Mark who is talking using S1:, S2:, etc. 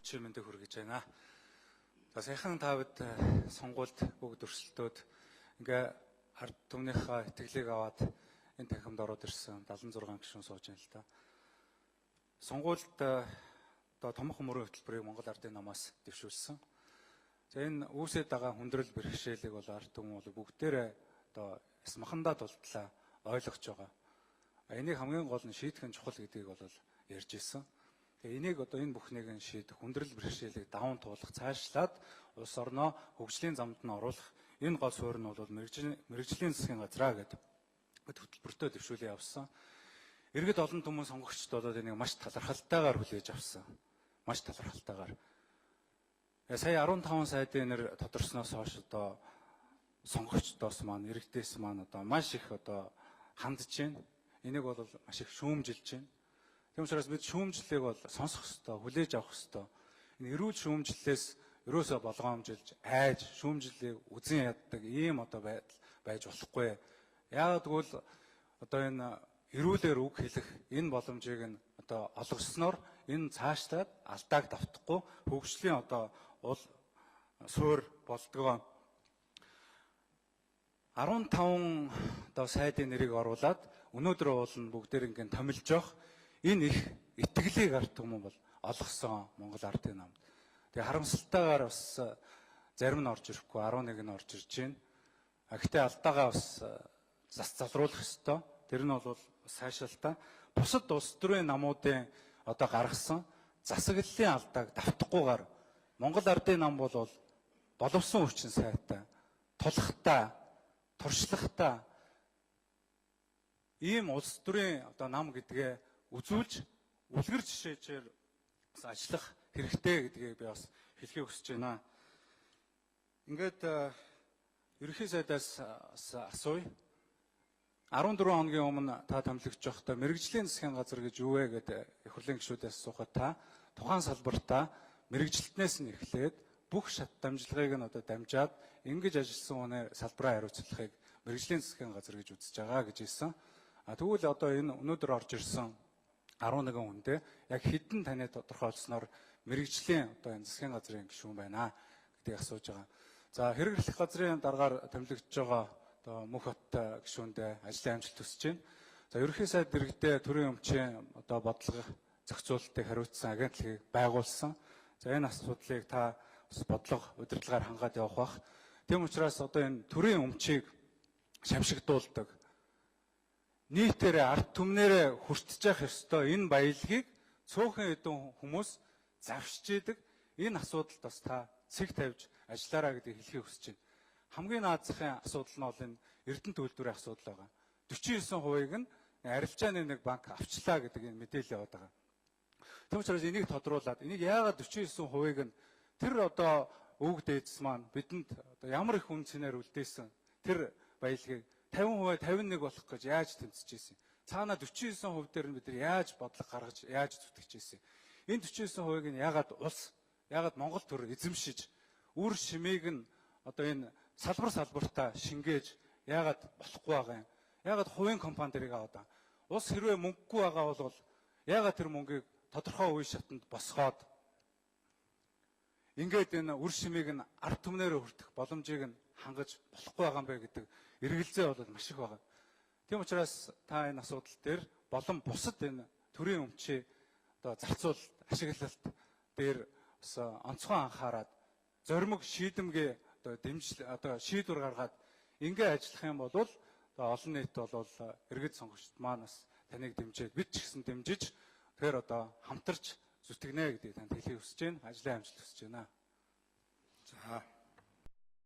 S1: Өчигдөр мэндийг хүргэж байна. За саяхан та бид сонгуульд бүгд өрсөлдөөд ингээ ард түмнийхээ итгэлийг аваад энэ танхимд ороод ирсэн 76 гишүүн сууж байна л да. Сонгуульд одоо томхон мөрийн хөтөлбөрийг Монгол Ардын намаас дэвшүүлсэн. За энэ үүсээд байгаа хүндрэл бэрхшээлийг бол ард түмэн бол бүгдээрээ одоо эсмахандаа тултлаа ойлгож байгаа. Энийг хамгийн гол нь шийдэх нь чухал гэдгийг бол ярьж ирсэн. Тэгээ энийг одоо энэ бүхнийг нь шийдэх, хүндрэл бэрхшээлийг даван туулах, цаашлаад улс орноо хөгжлийн замд нь оруулах энэ гол суурь нь бол мэргэжлийн засгийн газраа гэдэг хөтөлбөртөө дэвшүүлээ явсан. Иргэд олон түмэн сонгогчд болоод энийг маш талархалтайгаар хүлээж авсан. Маш талархалтайгаар. Сая 15 сайдын нэр тодорсноос хойш одоо сонгогчдоос маань, иргэдээс маань одоо маш их одоо хандж байна. Энийг бол маш их шүүмжилж байна. Тийм учраас бид шүүмжлэлийг бол сонсох ёстой, хүлээж авах ёстой. Энэ эрүүл шүүмжлэлээс ерөөсөө болгоомжилж, айж шүүмжлэлийг үзэн яддаг ийм одоо байдал байж болохгүй. Яагаад гэвэл одоо энэ эрүүлэр үг хэлэх энэ боломжийг нь одоо олгосноор энэ цаашлаад алдааг давтахгүй хөгжлийн одоо уул суурь болдгоо. 15 одоо сайдын нэрийг оруулаад өнөөдөр уулна бүгдээр ингээд томилж явах энэ их итгэлийг ард түмэн бол олгосон Монгол Ардын намд. Тэгээ харамсалтайгаар бас зарим нь орж ирэхгүй 11 нь орж ирж байна. А гэхдээ алдаагаа бас зас залруулах ёстой. Тэр нь бол сайшаалтай. Бусад улс төрийн намуудын одоо гаргасан засаглалын алдааг давтахгүйгээр Монгол Ардын нам бол боловсон хүчин сайтай, тулахтай, туршлагатай ийм улс төрийн одоо нам гэдгээ үзүүлж үлгэр жишээчээр бас ажиллах хэрэгтэй гэдгийг би бас хэлхийг хүсэж байна. Ингээд ерөнхий сайдаас бас асууя. 14 хоногийн өмнө та томилогдож байхдаа мэргэжлийн засгийн газар гэж юу вэ гэдэг их хурлын гишүүдээс асуухад та тухайн салбартаа мэргэжилтнээс нь эхлээд бүх шат дамжлагыг нь одоо дамжаад ингэж ажилласан хүний салбараа хариуцлахыг мэргэжлийн засгийн газар гэж үзэж байгаа гэж хэлсэн. А тэгвэл одоо энэ өнөөдөр орж ирсэн 11 хүндээ яг хэдэн таны тодорхойлсноор мэргэжлийн одоо энэ засгийн газрын гишүүн байна гэдгийг асууж байгаа. За хэрэглэх газрын даргаар томилогдож байгаа одоо мөнх хот гишүүндээ ажлын амжилт хүсэж байна. За ерөнхий сайд дэргэдээ төрийн өмчийн одоо бодлого зохицуулалтыг хариуцсан агентлагийг байгуулсан. За энэ асуудлыг та бас бодлого удирдлагаар хангаад явах бах. Тийм учраас одоо энэ төрийн өмчийг шамшигдуулдаг нийтээрээ ард түмнээрээ хүртэж явах ёстой энэ баялагийг цөөхөн хэдэн хүмүүс завшиж идэг. Энэ асуудалд бас та цэг тавьж ажиллаараа гэдгийг хэлхийг хүсэж байна. Хамгийн наад захын асуудал нь бол энэ Эрдэнэ төлөвлөрийн асуудал байгаа. 49%-ыг нь арилжааны нэг банк авчлаа гэдэг энэ мэдээлэл яваад байгаа. Тийм учраас энийг тодруулаад энийг яагаад 49%-ыг нь тэр одоо өвөг дээдс маань бидэнд одоо ямар их үн цэнээр үлдээсэн тэр баялагийг 50% 51 болох гэж яаж тэмцэж ирсэн. Цаана 49% дээр нь бид нар яаж бодлого гаргаж яаж зүтгэж ирсэн. Энэ 49%-ыг нь яагаад улс, яагаад Монгол төр эзэмшиж үр шимийг нь одоо энэ салбар салбартаа шингээж яагаад болохгүй байгаа юм? Яагаад хувийн компани дэрийг аваад байгаа? Улс хэрвээ мөнгөгүй байгаа бол яагаад тэр мөнгийг тодорхой үе шатанд босгоод ингээд энэ үр шимийг нь ард түмнээрээ хүртэх боломжийг нь хангаж болохгүй байгаа юм бэ гэдэг эргэлзээ бол маш их байгаа. Тийм учраас та энэ асуудал дээр болон бусад энэ төрийн өмчийн одоо зарцуулалт, ашиглалт дээр бас онцгой анхаарад зоримог шийдэмгээ одоо дэмжил одоо шийдвэр гаргаад ингээ ажиллах юм бол одоо олон нийт бол иргэд сонгогчд маань бас таныг дэмжиж бид ч гэсэн дэмжиж тэгэхээр одоо хамтарч зүтгэнэ гэдгийг танд хэлхийг хүсэж байна. Ажлын амжилт хүсэж байна.
S2: За